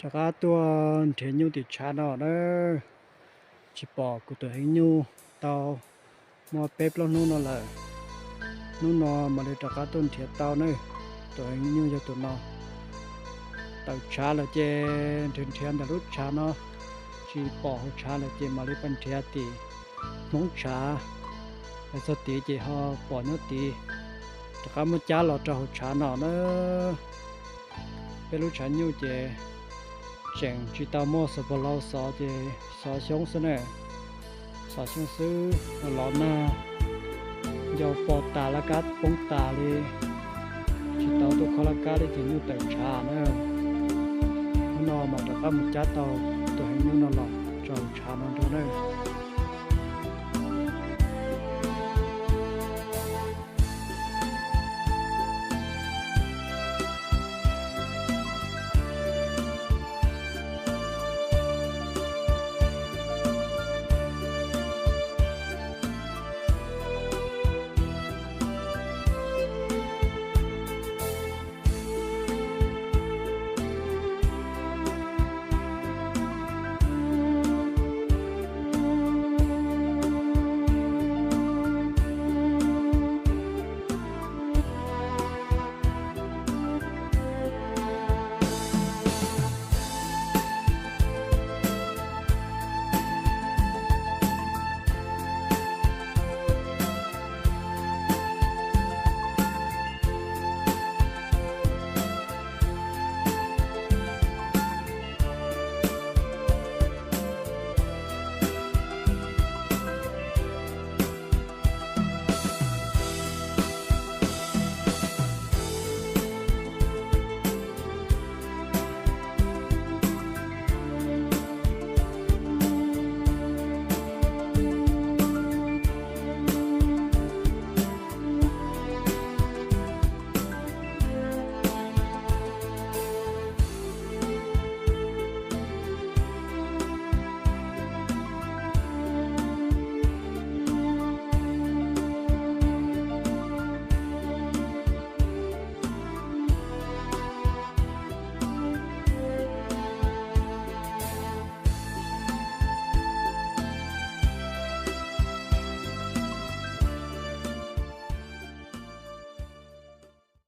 Rov qab tuaj nrhiav nyuj tim tshav no na, tsis pom kuv tus heev nyuj tau muaj peb plaub hnub no lawm. Hnub no mam li rov qab tuaj nrhiav tau na. Tus heev nyuj yog tus no. Tawm tshav lawm ces nrhiav nrhiav ntawm lub tshav no tsis pom hauv tshav lawm ces mam li pab nrhiav tim hmoob tshav. Los txog tid ces ho pom nyob tid. Rov qab muab cab los rau hauv tshav no na. Peb lub tshav nyuj ces tseem tsis tau muaj xov pos lau xov ces xov xyoob xwb na. Xov xyoob xwb, los nag ncau pov tas laj kab poob tas li, tsis tau tuaj khob laj kab li ces nyuj tawm tshav na. Hnub no mam rov qab mus cab tau tus heev nyuj no los rau hauv tshav no nrog na.